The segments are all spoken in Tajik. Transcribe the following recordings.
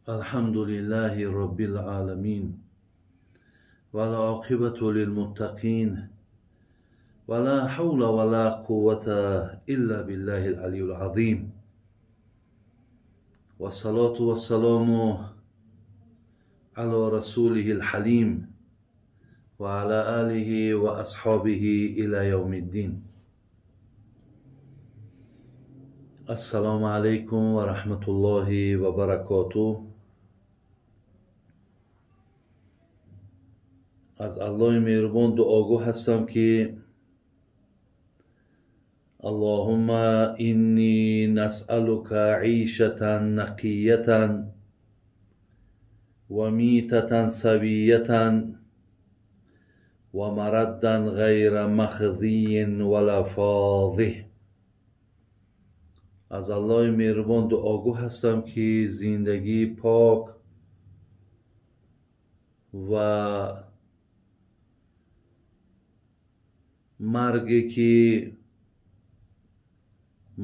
الحمد لله رب العالمين والعاقبة للمتقين ولا حول ولا قوة إلا بالله العلي العظيم والصلاة والسلام على رسوله الحليم وعلى آله وأصحابه إلى يوم الدين. السلام عليكم ورحمة الله وبركاته. Аз Аллоҳи меҳрубон дуогӯ ҳастам, ки Аллоҳумма инни насъалука ишатан нақиятан ва митатан савиятан ва мараддан ғайра махзийин вала фозиҳ. Аз Аллоҳи меҳрубон дуогӯ ҳастам, ки зиндагии пок ва марге ки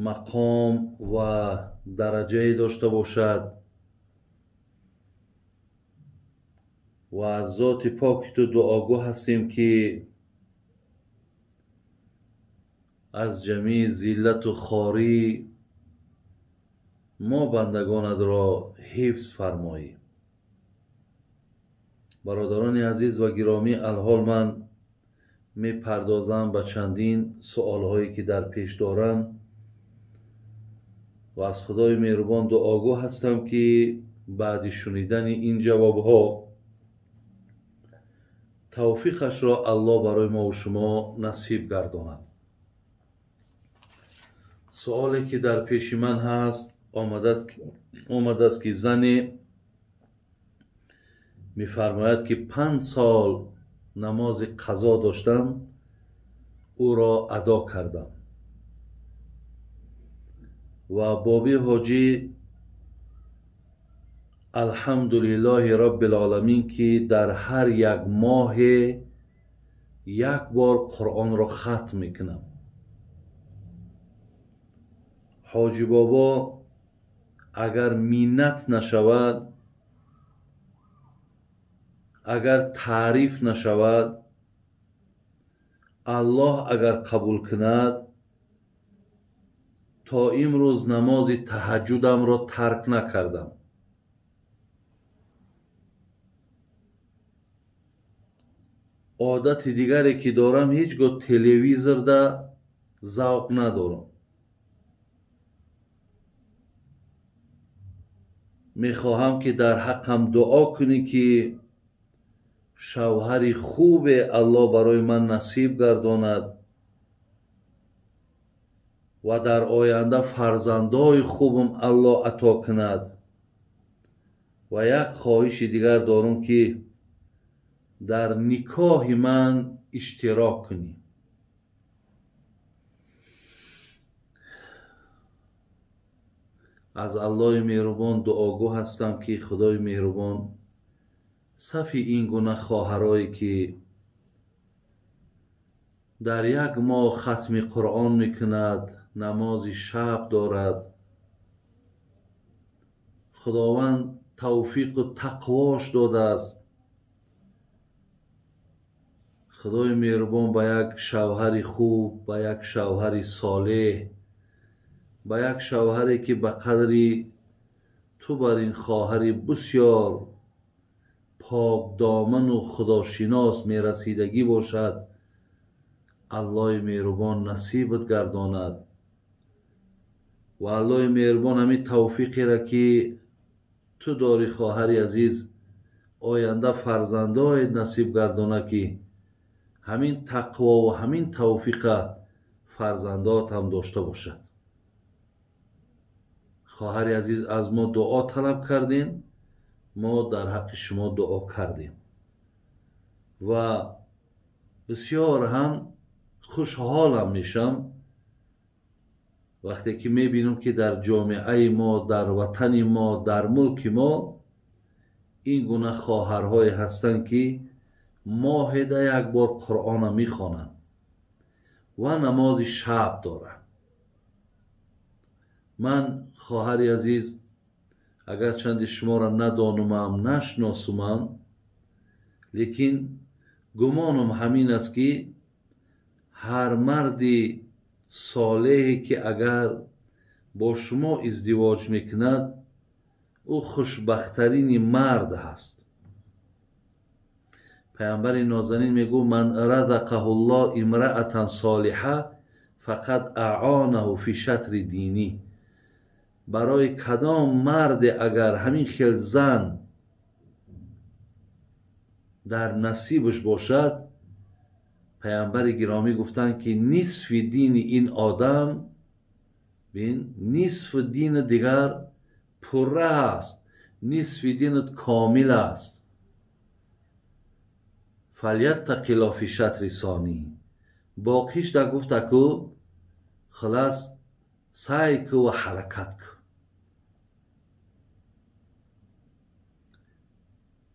мақом ва дараҷае дошта бошад ва аз зоти поки ту дуогӯ ҳастем, ки аз ҷамеи зиллату хорӣ мо бандагонатро ҳифз фармоӣ. Бародарони азиз ва гиромӣ, алҳол ман мепардозам ба чандин суолҳое ки дар пеш дорам ва аз Худои меҳрубон дуогӯ ҳастам, ки баъди шунидани ин ҷавобҳо тавфиқашро Аллоҳ барои мову шумо насиб гардонад. Суоле ки дар пеши ман ҳаст омадааст, ки зане мефармояд, ки 5 сол намози қазо доштам, ӯро адо кардам ва боби ҳоҷӣ алҳамдулиллоҳи роббил-оламин, ки дар ҳар як моҳе як бор Қуръонро хатм мекунам. Ҳоҷӣ бобо агар миннат нашавад, агар таъриф нашавад, Аллоҳ агар қабул кунад, то имрӯз намози таҳаҷҷудамро тарк накардам. Одати дигаре ки дорам, ҳеҷ гоҳ телевизорда завқ надорам. Мехоҳам, ки дар ҳаққам дуо кунӣ, ки шавҳари хубе Аллоҳ барои ман насиб гардонад ва дар оянда фарзандои хубам Аллоҳ ато кунад. Ва як хоҳиши дигар дорам, ки дар никоҳи ман иштирок кунӣ. Аз Аллоҳи меҳрубон дуогӯ ҳастам, ки Худои меҳрубон сафи ин гуна хоҳарое ки дар як моҳ хатми Қуръон мекунад, намози шаб дорад, Худованд тавфиқу тақвош додааст. Худои меҳрубон ба як шавҳари хуб, ба як шавҳари солеҳ, ба як шавҳаре ки ба қадри ту бар ин хоҳари бисёр покдоману худошинос мерасидагӣ бошад, Аллоҳи меҳрубон насибат гардонад ва Аллоҳи меҳрубон ҳамин тавфиқеро ки ту дорӣ, хоҳари азиз, оянда фарзандоет насиб гардонад, ки ҳамин тақво ва ҳамин тавфиқа фарзандоат ҳам дошта бошад. Хоҳари азиз, аз мо дуо талаб кардем, мо дар ҳаққи шумо дуо кардем ва бисёр ҳам хушҳолам мешам вақте ки мебинам, ки дар ҷомеаи мо, дар ватани мо, дар мулки мо ин гуна хоҳарҳое ҳастанд, ки моҳеда як бор Қуръонро мехонанд ва намози шаб доранд. Ман, хоҳари азиз, Агарчанде шуморо надонумам, нашиносумам, лекин гумонам ҳамин аст, ки ҳар марди солеҳе ки агар бо шумо издивоҷ мекунад, ӯ хушбахттарини мард ҳаст. Паямбари нозанин мегӯ: ман разақаҳу ллоҳ имраатан солиҳа фақад аъонаҳу фи шатри динӣ. Барои кадом марде агар ҳамин хел зан дар насибаш бошад, паямбари гиромӣ гуфтанд, ки нисфи дини ин одам, бин, нисфи дини дигар пурра аст, нисфи динат комил аст. Фаляттақилло фи шатри сонӣ. Боқиш да гуфта ку хулас сай ку ва ҳаракат ку.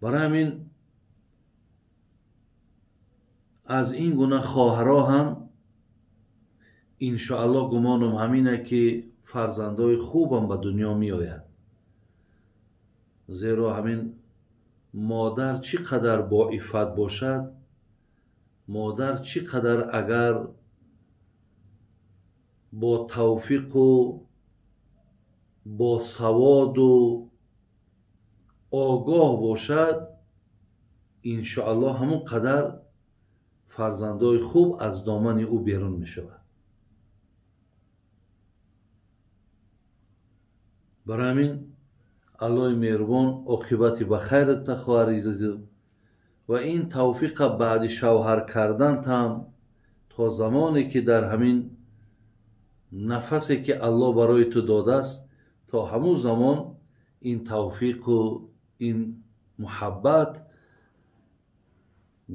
Барои ҳамин аз ин гуна хоҳарҳо ҳам иншоаллоҳ гумонам ҳамина, ки фарзандои хубам ба дунё меояд. Зеро ҳамин модар чӣ қадар боиффат бошад, модар чӣ қадар агар бо тавфиқу бо саводу огоҳ бошад, иншоаллоҳ ҳамон қадар фарзандои хуб аз домани ӯ берун мешавад. Барои ҳамин Аллоҳи меҳрубон оқибати ба хайрат хоҳари азиз ва ин тавфиқа баъди шавҳар кардантам то замоне ки дар ҳамин нафасе ки Аллоҳ барои ту додааст, то ҳамун замон ин тавфиқу ин муҳаббат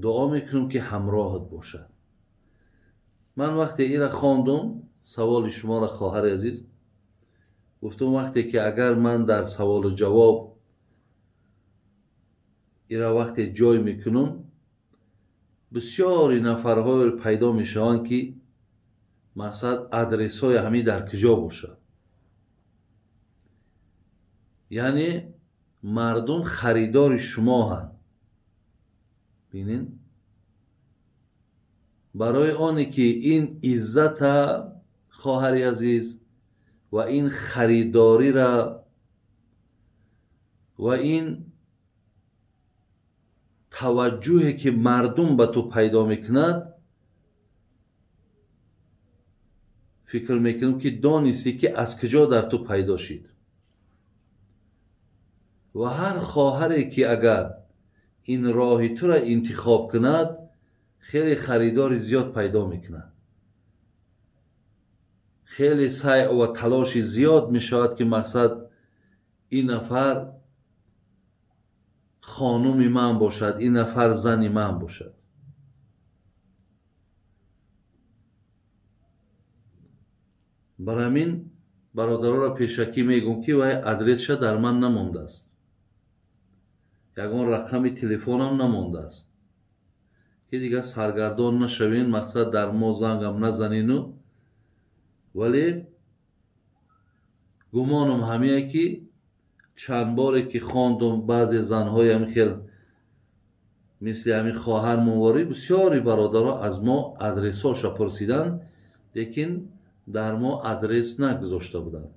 дуо мекунам, ки ҳамроҳат бошад. Ман вақте ира хондум саволи шуморо, хоҳари азиз, гуфтум вақте ки агар ман дар саволу ҷавоб ира вақте ҷой мекунам, бисёри нафарҳое пайдо мешаванд, ки мақсад адресҳои ҳамин дар куҷо бошад. Яъне мардум харидори шумо ҳанд. Бинин, барои оне ки ин иззата, хоҳари азиз, ва ин харидорира ва ин таваҷҷӯҳе ки мардум ба ту пайдо мекунад, фикр мекунам, ки донистӣ, ки аз куҷо дар ту пайдо шид. Ва ҳар хоҳаре ки агар ин роҳи тура интихоб кунад, хеле харидори зиёд пайдо мекунад, хеле сай ва талоши зиёд мешавад, ки мақсад ин нафар хонуми ман бошад, ин нафар зани ман бошад. Барои ҳамин бародароро пешакӣ мегӯм, ки вай адресша дар ман намондааст, ягон рақами телефонам намондааст, ки дигар саргардон нашавен, мақсад дар мо зангам назанину. Вале гумонам ҳамие, ки чанд боре ки хондум баъзе занҳои ҳамин хел мисли ҳамин хоҳар муворӣ, бисёри бародаро аз мо адресҳоша пурсиданд, лекин дар мо адрес нагузошта буданд.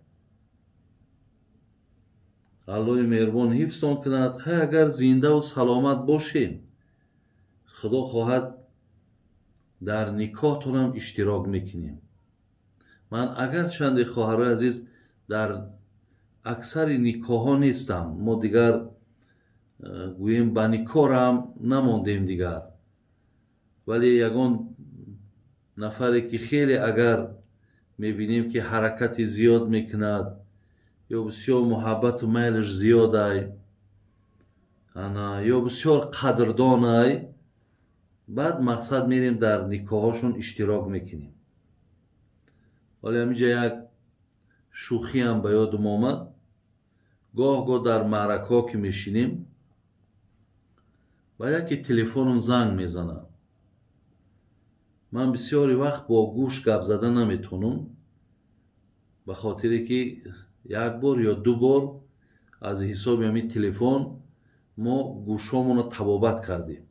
Аллоҳи меҳрубон ҳифзтон кунад. Хай, агар зиндаву саломат бошем, худо хоҳад дар никоҳтонам иштирок мекунем. Ман агарчанде, хоҳарои азиз, дар аксари никоҳҳо нестам, мо дигар гӯем ба никоҳам намондем дигар, вале ягон нафаре ки хеле агар мебинем, ки ҳаракати зиёд мекунад ё бисёр муҳаббату майлаш зиёдай, ана ё бисёр қадрдонай, баъд мақсад мерем дар никоҳҳошон иштирок мекунем. Вале ҳаминҷа як шӯхиам ба ёдам омад. Гоҳ-гоҳ дар маъракаҳо ки мешинем, ба яке телефонам занг мезанад. Ман бисёри вақт бо гӯш гап зада наметавонам, ба хотире ки як бор ё ду бор Аз ҳисоби ҳамин телефон мо гӯшҳомонро табобат кардем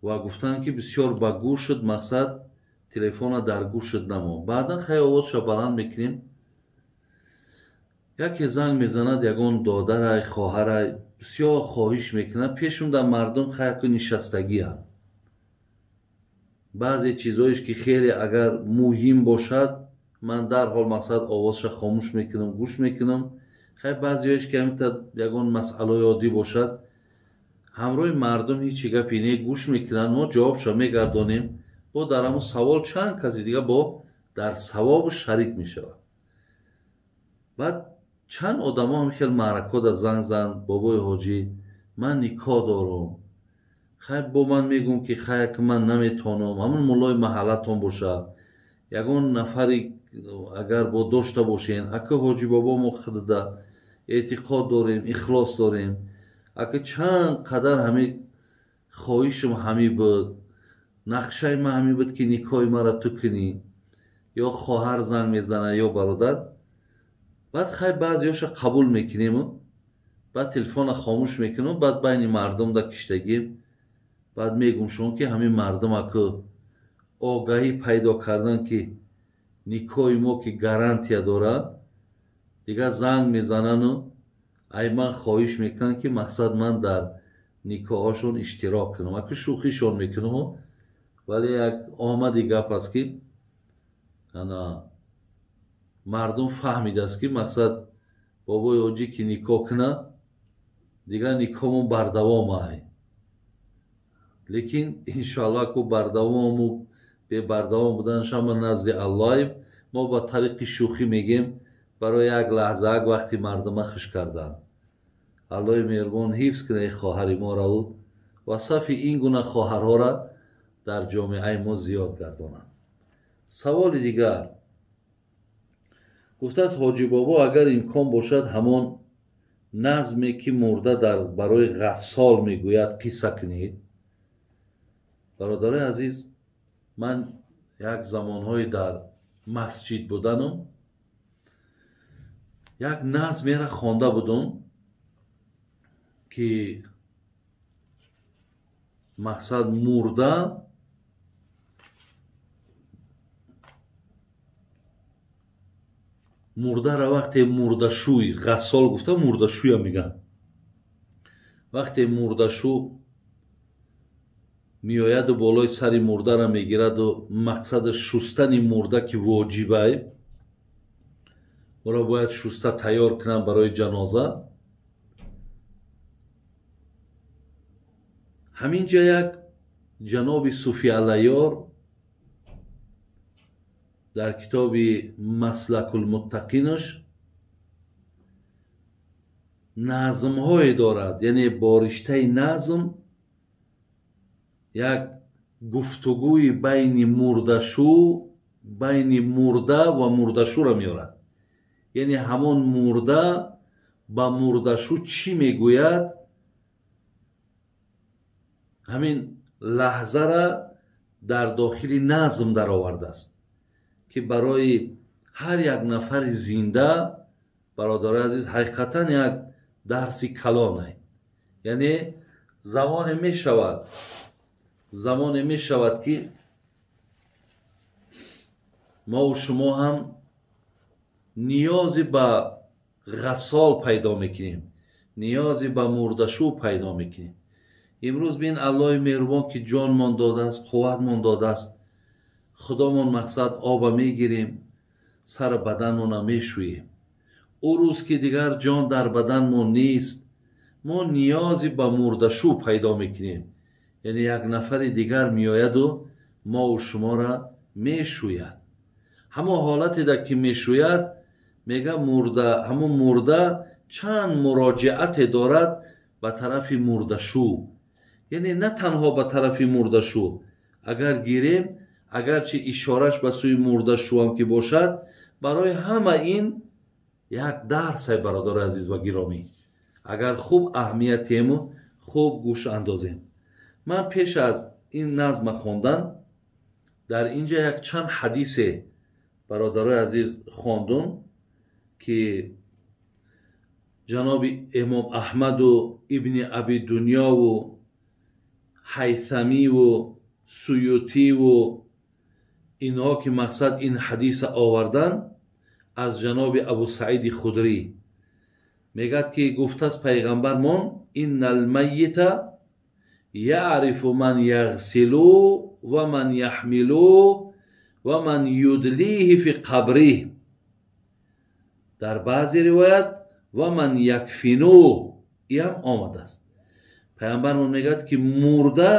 ва гуфтанд, ки бисёр ба гӯшат мақсад телефона дар гӯшат намо. Баъдан хай овозша баланд мекунем. Яке занг мезанад, ягон додарай, хоҳарай, бисёр хоҳиш мекунад. Пешум дар мардум хайку нишастагианд. Баъзе чизҳоеш ки хеле агар муҳим бошад, ман дарҳол мақсад овозша хомӯш мекунам, гӯш мекунам. Хай баъзеҳоеш ки ҳаминта ягон масъалаи оддӣ бошад, ҳамроҳи мардум ҳечи гапе не, гӯш мекунанд, мо ҷавобша мегардонем. Бо дар ҳамон савол чанд каси дига бо дар савобу шарик мешавад. Баъд чанд одамо ҳам хел маъракҳо занг занд: бобои ҳоҷӣ, ман никоҳ дорам. Хай бо ман мегӯм, ки хай ки ман наметонам, ҳамон муллои маҳаллатон бошад, ягон нафари агар бо дошта бошен, ака ҳоҷӣ бобо, мо худда эътиқод дорем, ихлос дорем, ака чанд қадар ҳами хоҳишам ҳами буд, нақшаи ман ҳамин буд, ки никоҳи маро ту кунӣ. Ё хоҳар занг мезанад, ё бародар. Баъд хай баъзеҳоша қабул мекунему, баъд телефона хомӯш мекунем, баъд байни мардум да киштагим. Баъд мегӯм шумо, ки ҳамин мардум аку огаҳӣ пайдо кардан, ки никоҳи мо ки гарантия дорад, дигар занг мезанану ай ман хоҳиш мекунанд, ки мақсад ман дар никоҳҳошон иштирок кунам. Аку шӯхишон мекунаму, вале як омади гап аст, ки ана мардум фаҳмидааст, ки мақсад бобои ҳоҷӣ ки никоҳ кунад, дигар никоҳмон бардавом ай. Лекин иншоалло ку бардавому бебардавом буданаш ҳама назди Аллоҳем. Мо ба тариқи шӯхӣ мегем барои як лаҳза, як вақти мардума хуш кардан. Аллоҳи меҳрубон ҳифз кунад ин хоҳари моро ва сафи ин гуна хоҳарҳоро дар ҷомеаи мо зиёд гардонад. Саволи дигар гуфтааст: ҳоҷӣ бобо, агар имкон бошад, ҳамон назме ки мурда дар барои ғассол мегӯяд қисса кунед. Бародарои азиз, ман як замонҳое дар масҷид буданам, як назмеро хонда будум, ки мақсад мурдара вақте мурдашӯй, ғассол гуфта мурдашӯя мегӯянд, вақте мурдашу меояду болои сари мурдара мегираду, мақсади шустани мурда ки воҷибай, ӯро бояд шуста тайёр кунанд барои ҷаноза. Ҳамин ҷа як ҷаноби Суфи Аллаёр дар китоби Маслакулмуттақинаш назмҳое дорад, яъне бо риштаи назм як гуфтугӯи байни мурдашу, байни мурда ва мурдашӯро меорад. Яъне ҳамон мурда ба мурдашу чӣ мегӯяд, ҳамин лаҳзара дар дохили назм даровардааст, ки барои ҳар як нафари зинда, бародарои азиз, ҳақиқатан як дарси калонай. Яъне замоне мешавад, ки мову шумо ҳам ниёзе ба ғассол пайдо мекунем, ниёзе ба мурдашу пайдо мекунем. Имрӯз бин, Аллоҳи меҳрубон ки ҷонмон додааст, қувватмон додааст, худомон мақсад оба мегирем, сари баданмона мешӯем. Ӯ рӯз ки дигар ҷон дар баданмон нест, мо ниёзе ба мурдашу пайдо мекунем. Яъне як нафари дигар меояду мову шуморо мешӯяд. Ҳамон ҳолатеда ки мешӯяд, мега мурда, ҳамон мурда чанд муроҷиате дорад ба тарафи мурдашу. Яъне на танҳо ба тарафи мурдашу, агар гирем, агарчи ишораш ба сӯи мурдашӯам ки бошад, барои ҳама ин як дарсай, бародари азиз ва гиромӣ, агар хуб аҳамиятему хуб гӯш андозем. Ман пеш аз ин назма хондан дар инҷа як чанд ҳадисе, бародарои азиз, хондум, ки Ҷаноби Имом Аҳмаду Ибни Аби Дунёву Ҳайсамиву Суютиву инҳо ки мақсад ин ҳадиса овардан аз ҷаноби Абу Саиди Худрӣ мегӯяд ки гуфтааст пайғамбармон: инна алмайита яърифу ман яғсилу ва ман яҳмилу ва ман юдлиҳи фи қабриҳ. Дар баъзе ривоят ва ман якфину иам омадааст. Пайғамбармон мегӯяд ки мурда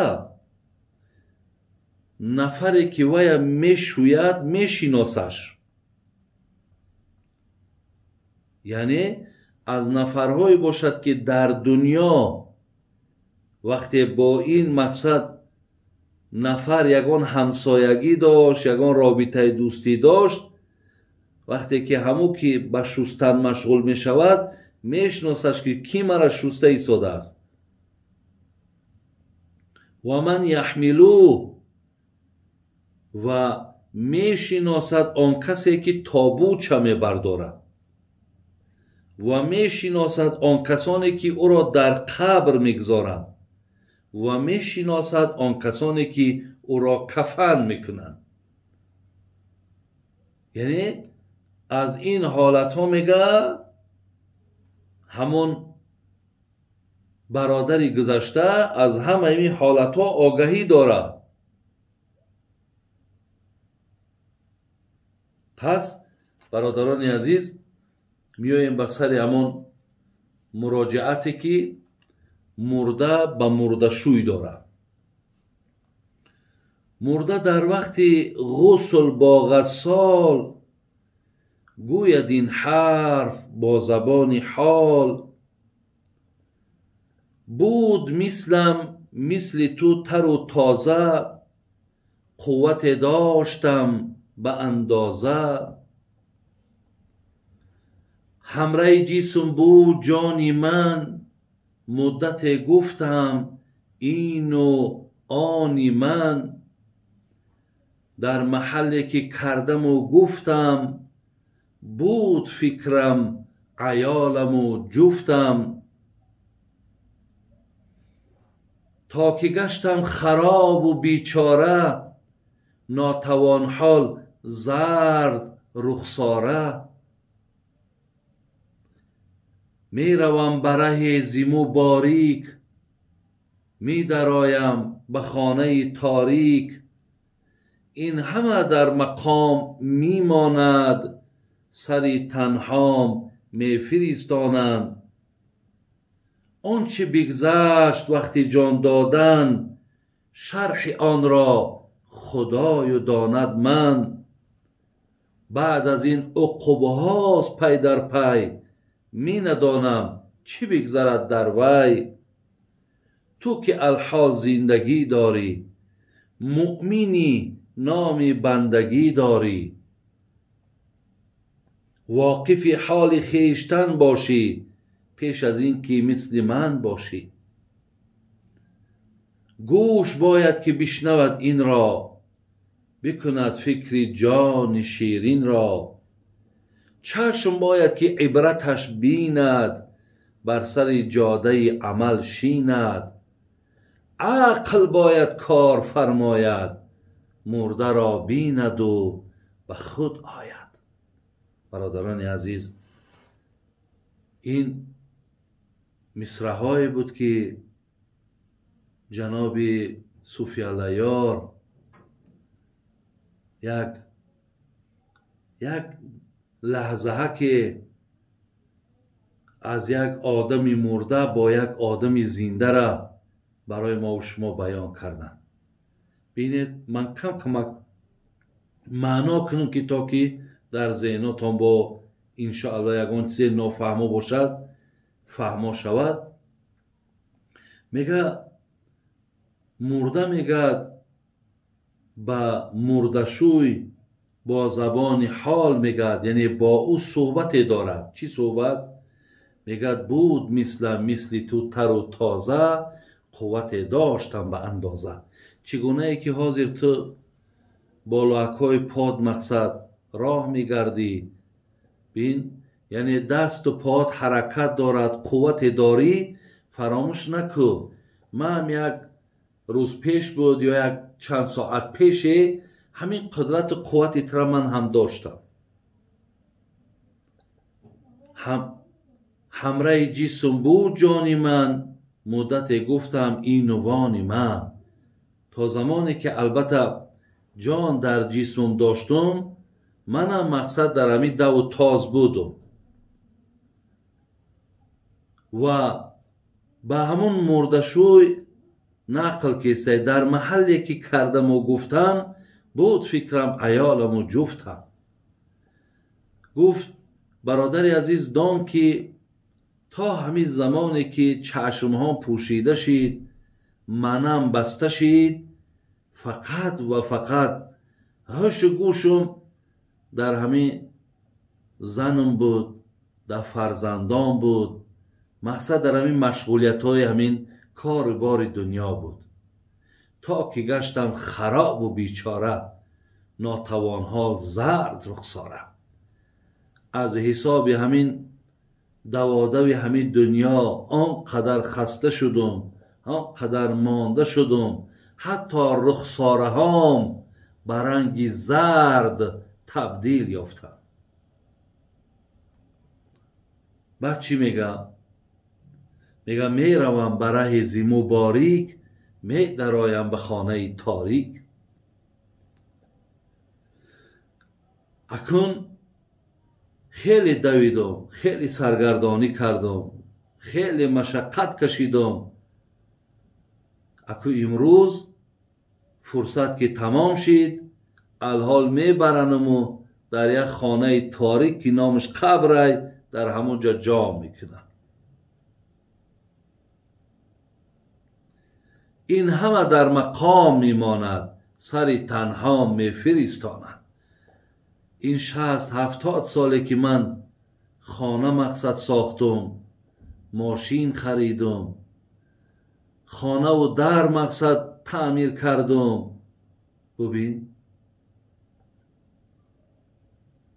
нафаре ки вая мешӯяд мешиносаш, яъне аз нафарҳое бошад ки дар дунё вақте бо ин мақсад нафар ягон ҳамсоягӣ дошт, ягон робитаи дӯстӣ дошт, вақте ки ҳамӯ ки ба шустан машғул мешавад мешиносаш ки кӣ мара шуста истодааст. Ва ман яҳмилу, ва мешиносад он касе ки тобуча мебардорад, ва мешиносад он касоне ки ӯро дар қабр мегузоранд, ва мешиносад он касоне ки ӯро кафан мекунанд. Яъне аз ин ҳолатҳо мега ҳамон бародари гузашта аз ҳамаи ин ҳолатҳо огаҳӣ дорад. Пас бародарони азиз, меоем ба сари ҳамон муроҷиате ки мурда ба мурдашӯй дорад. Мурда дар вақти ғусл бо ғассол гӯяд ин ҳарф бо забони ҳол: буд мислам мисли ту тару тоза, қуввате доштам ба андоза. Ҳамраи ҷисм буд ҷони ман, муддате гуфтам ину они ман. Дар маҳалле ки кардаму гуфтам, буд фикрам аёламу ҷуфтам. То ки гаштам харобу бечора, нотавонҳол зард рухсора. Меравам ба раҳи зиму борик, медароям ба хонаи торик. Ин ҳама дар мақом мемонад, сари танҳом мефиристонанд. Он чӣ бигзашт вақти ҷон додан, шарҳи онро худою донад ман. Баъд аз ин уқубҳост пай дар пай, менадонам чӣ бигзарад дар вай. Ту ки алҳол зиндагӣ дорӣ, муъминӣ номи бандагӣ дорӣ. Воқифи ҳоли хештан бошӣ, пеш аз ин ки мисли ман бошӣ. Гӯш бояд ки бишнавад инро, бикунад фикри ҷони ширинро. Чашм бояд ки ибраташ бинад, бар сари ҷодаи амал шинад. Ақл бояд кор фармояд, мурдаро бинаду ба худ ояд. Бародарони азиз, ин мисраҳое буд ки ҷаноби Суфиаллаёр як лаҳзаҳа ки аз як одами мурда бо як одами зиндара барои мову шумо баён карданд. Бинед, ман кам камак маъно кунам ки то ки дар зеҳнотон бо иншоалло ягон чизе нофаҳмо бошад фаҳмо шавад. Мега мурда мегӯяд ба мурдашӯй бо забони ҳол мегӯяд, яъне бо ӯ суҳбате дорад. Чӣ суҳбат? Мегӯяд буд мислам мисли ту тару тоза, қуввате доштам ба андоза. Чӣ гунае ки ҳозир ту бо лоакҳои под мақсад роҳ мегардӣ, бин Яъне дасту поат ҳаракат дорад, қуввате дорӣ, фаромӯш накун. Ман як рӯз пеш буд ё як чанд соат пеше ҳамин қудрату қуввати тура ман ҳам доштам. Ҳамраи ҷисм буд ҷони ман, муддате гуфтам ину вони ман. То замоне ки албатта ҷон дар ҷисмам доштум, манам мақсад дар ҳамин даву тоз будум. Ва ба ҳамун мурдашӯй нақл кистай, дар маҳалле ки кардаму гуфтам, буд фикрам аёламу ҷуфтам. Гуфт бародари азиз, дон ки то ҳамин замоне ки чашмҳо пӯшида шид, манам баста шид, фақат ва фақат ҳушу гӯшум дар ҳамин занам буд, дар фарзандон буд, мақсад дар ҳамин машғулиятҳои ҳамин кору бори дунё буд. То ки гаштам харобу бечора, нотавонҳо зард рухсора. Аз ҳисоби ҳамин даводави ҳамин дунё он қадар хаста шудум, он қадар монда шудум, ҳатто рухсораҳом ба ранги зард табдил ёфтанд. Баъд чӣ мегӯям? Мегӯям меравам ба раҳи зиму борик, медароям ба хонаи торик. Акун хеле давидум, хеле саргардонӣ кардум, хеле машаққат кашидум. Аку имрӯз фурсат ки тамом шид, алҳол мебаранаму дар як хонаи торик ки номаш қабрай, дар ҳамон ҷо ҷо мекунам. Ин ҳама дар мақом мемонад, сари танҳо мефиристонад. Ин 60-70 соле ки ман хона мақсад сохтум, мошин харидум, хонаву дар мақсад таъмир кардум, бубин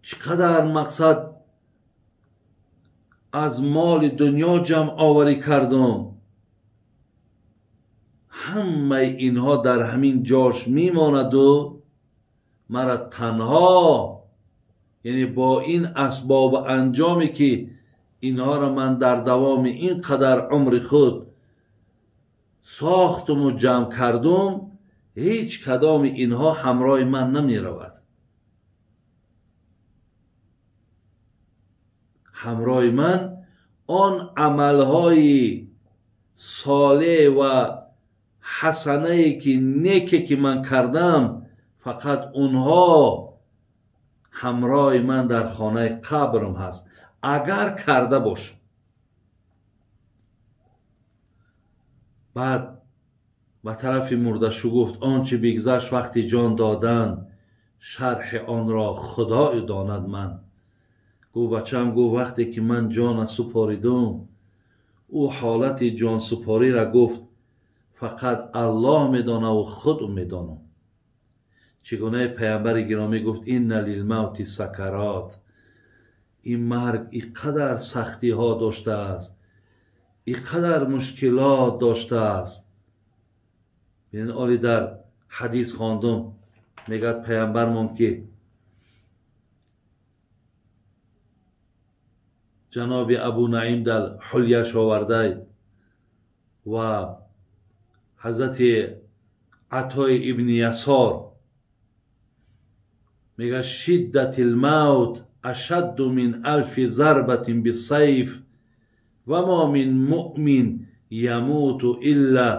чӣ қадар мақсад аз моли дунё ҷамъоварӣ кардум. Ҳамаи инҳо дар ҳамин ҷош мемонаду мара танҳо, яъне бо ин асбобу анҷоме ки инҳоро ман дар давоми ин қадар умри худ сохтуму ҷамъ кардум, ҳеҷ кадоми инҳо ҳамроҳи ман намеравад. Ҳамроҳи ман он амалҳои солеҳ ва ҳасанае ки неке ки ман кардам, фақат онҳо ҳамроҳи ман дар хонаи қабрам ҳаст, агар карда бошам. Баъд ба тарафи мурдашу гуфт: он чӣ бигзашт вақти ҷон додан, шарҳи онро Худое донад ман. Гуфт бачаам, гуфт вақте ки ман ҷона супоридум, ӯ ҳолати ҷонсупориро гуфт фақат Аллоҳ медонаву худ медонам. Чӣ гунаи паямбари гиромӣ гуфт: инна лилмавти сакарот. Ин марг ин қадар сахтиҳо доштааст, ин қадар мушкилот доштааст. Бинед, оли дар ҳадис хондум, мегӯяд паямбармон ки ҷаноби Абу Наим дар ҳулияш овардай ва ҳазрати Атои ибни Ясор мегӯяд: шиддати лмавт ашадду мин алфи зарбатин бисайф ва мо мин муъмин ямуту илла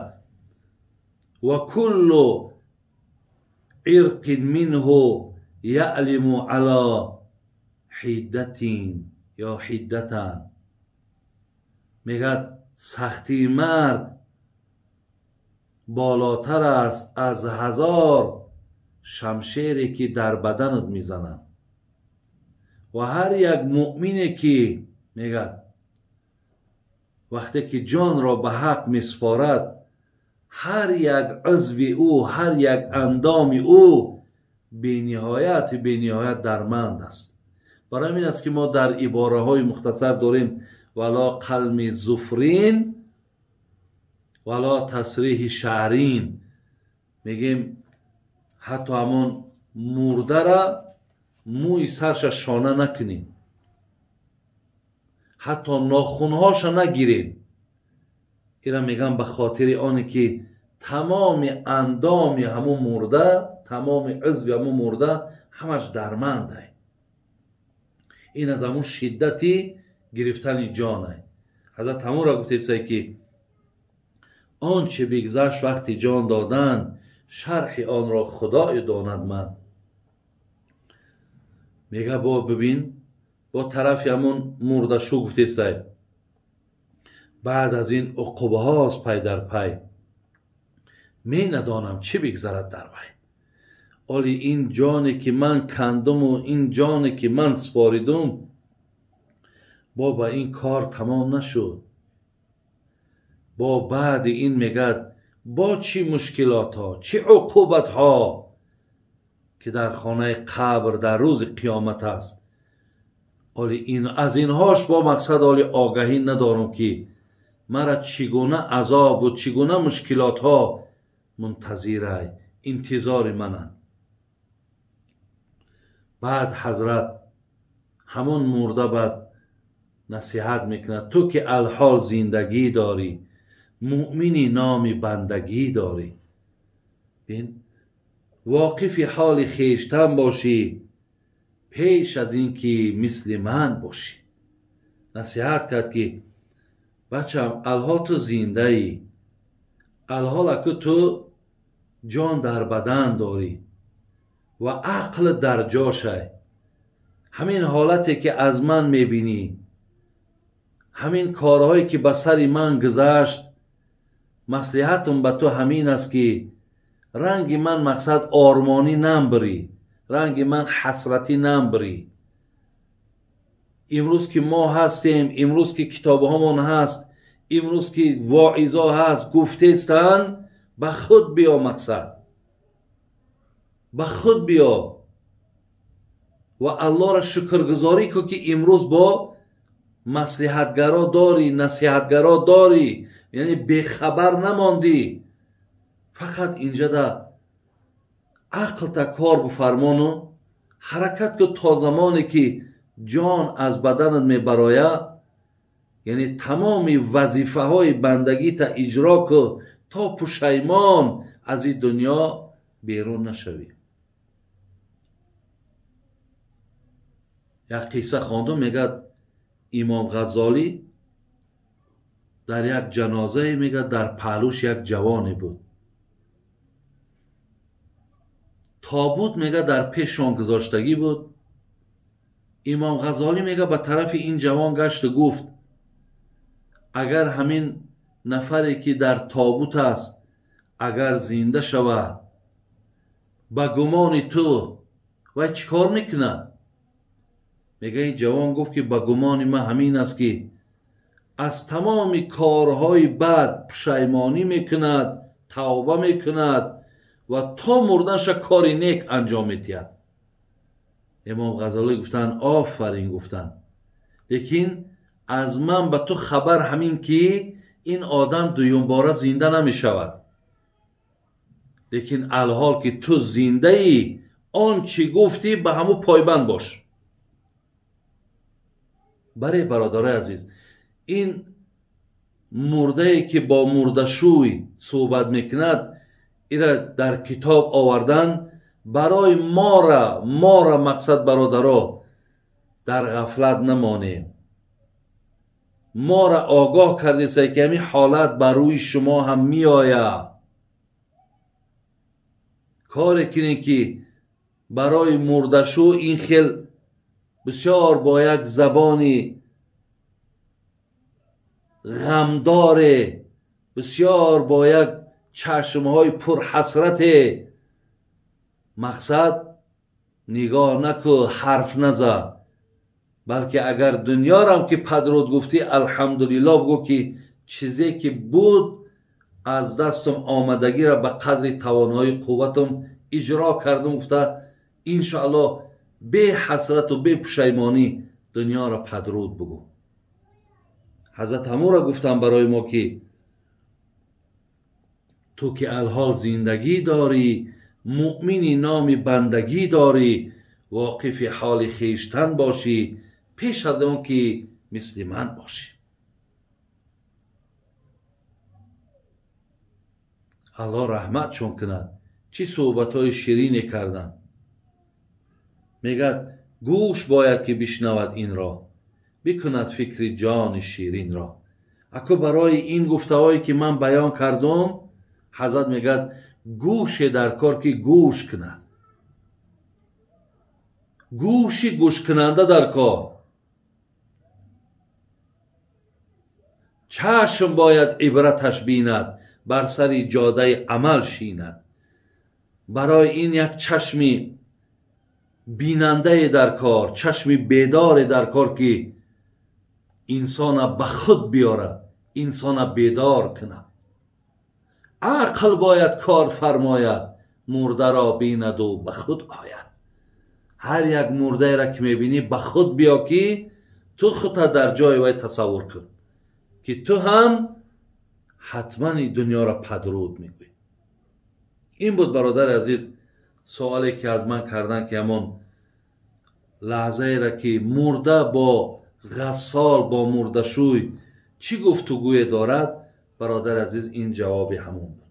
ва куллу ирқин минҳу яълиму ала ҳиддатин ё ҳиддатан. Мегӯяд сахтии марг болотар аст аз 1000 шамшере ки дар баданат мезананд. Ва ҳар як муъмине ки мегӯяд вақте ки ҷонро ба ҳақ месупорад, ҳар як узви ӯ, ҳар як андоми ӯ бениҳоят дарманд аст. Барои ҳамин аст ки мо дар ибораҳои мухтасар дорем вало қалми зуфрин вало тасриҳи шаърин. Мегем ҳатто ҳамон мурдара мӯи сарша шона накунед, ҳатто нохунҳоша нагиред. Ира мегам ба хотири оне ки тамоми андоми ҳамун мурда, тамоми узви ҳамун мурда ҳамаш дармандай. Ин аз ҳамун шиддати гирифтани ҷонай. Ҳазрат ҳамонро гуфтесай ки он че бигзашт вақти ҷон додан, шарҳи онро Худое донад ман. Мега бо бибин, бо тарафи ҳамун мурдашу гуфтесай баъд аз ин уқубаҳост пай дар пай, менадонам чӣ бигзарад дар вай. Оли ин ҷоне ки ман кандуму ин ҷоне ки ман споридум, бо ба ин кор тамом нашуд. Бо баъди ин мегӯяд бо чӣ мушкилотҳо, чӣ уқубатҳо ки дар хонаи қабр дар рӯзи қиёмат аст. Оли ин аз инҳош бо мақсад оли огаҳӣ надорам ки мара чӣ гуна азобу чӣ гуна мушкилотҳо мунтазирай, интизори мананд. Баъд ҳазрат ҳамон мурда баъд насиҳат мекунад: ту ки алҳол зиндагӣ дорӣ, муъмини номи бандагӣ дорӣ, бин воқифи ҳоли хештан бошӣ, пеш аз ин ки мисли ман бошӣ. Насиҳат кард ки бачам, алҳол ту зиндаӣ, алҳол аку ту ҷон дар бадан дорӣ ва ақл дар ҷошай. Ҳамин ҳолате ки аз ман мебинӣ, ҳамин корҳое ки ба сари ман гузашт, маслиҳатам ба ту ҳамин аст ки ранги ман мақсад ормонӣ намбирӣ, ранги ман ҳасратӣ намбирӣ. Имрӯз ки мо ҳастем, имрӯз ки китобҳомон ҳаст, имрӯз ки воизо ҳаст, гуфтестанд, ба худ биё, мақсад ба худ биё ва Аллоҳро шукргузорӣ кун ки имрӯз бо маслиҳатгаро дорӣ, насиҳатгаро дорӣ, яъне бехабар намондӣ. Фақат инҷада ақлта кор бифармону ҳаракат кун то замоне ки ҷон аз баданат мебарояд, яъне тамоми вазифаҳои бандагита иҷро кун то пушаймон аз ин дунё берун нашавӣ. Як қисса хондум, мегӯяд Имом Ғаззолӣ дар як ҷанозае, мегӯяд дар паҳлӯш як ҷавоне буд. Тобут мегӯяд дар пешшон гузоштагӣ буд. Имом Ғаззолӣ мегӯяд ба тарафи ин ҷавон гашту гуфт: агар ҳамин нафаре ки дар тобут аст агар зинда шавад, ба гумони ту вай чӣ кор мекунад? Мегӯяд ин ҷавон гуфт ки ба гумони ман ҳамин аст ки аз тамоми корҳои бад пушаймонӣ мекунад, тавба мекунад ва то мурданша кори нек анҷом медиҳад. Имом Ғаззолӣ гуфтанд: офарин, гуфтанд, лекин аз ман ба ту хабар ҳамин ки ин одам дуюмбора зинда намешавад, лекин алҳол ки ту зиндаӣ, он чӣ гуфтӣ ба ҳамун пойбанд бош. Баре бародарои азиз, ин мурдае ки бо мурдашӯй суҳбат мекунад, ира дар китоб овардан барои мора мақсад бародаро дар ғафлат намонем. Мора огоҳ кардесай ки ҳамин ҳолат бар рӯи шумо ҳам меояд. Коре кунем ки барои мурдашу ин хел бисёр бо як забони ғамдоре, бисёр бо як чашмҳои пурҳасрате мақсад нигоҳ наку, ҳарф наза, балки агар дунёрам ки падруд гуфтӣ, алҳамдулиллоҳ бигӯ ки чизе ки буд аз дастам омадагиро ба қадри тавонои қувватам иҷро кардам, гуфта иншоаллоҳ Беҳасрату бепушаймонӣ дунёро падруд бугӯ. Ҳазрат ҳамуро гуфтанд барои мо, ки ту ки алҳол зиндагӣ дорӣ, муъмини номи бандагӣ дорӣ, воқифи ҳоли хештан бошӣ, пеш аз он ки мисли ман бошӣ. Аллоҳ раҳматшон кунад, чӣ суҳбатҳои ширине карданд. Мегӯяд, гӯш бояд ки бишнавад инро, бикунад фикри ҷони ширинро. Ако барои ин гуфтаҳое ки ман баён кардум, ҳазрат мегӯяд, гӯше дар кор ки гӯш кунад, гӯши гӯшкунанда дар кор. Чашм бояд ибраташ бинад, бар сари ҷодаи амал шинад. Барои ин як чашми бинандае дар кор, чашми бедоре дар кор, ки инсона ба худ биёрад, инсона бедор кунад. Ақл бояд кор фармояд, мурдаро бинаду ба худ ояд. Ҳар як мурдаеро ки мебинӣ, ба худ биё, ки ту худта дар ҷои вай тасаввур кун, ки ту ҳам ҳатман ин дунёро падруд мегӯӣ. Ин буд, бародари азиз, суоле ки аз ман карданд, ки ҳамон лаҳзаеро ки мурда бо ғассол, бо мурдашӯй чӣ гуфтугӯе дорад, бародари азиз, ин ҷавоби ҳамон буд.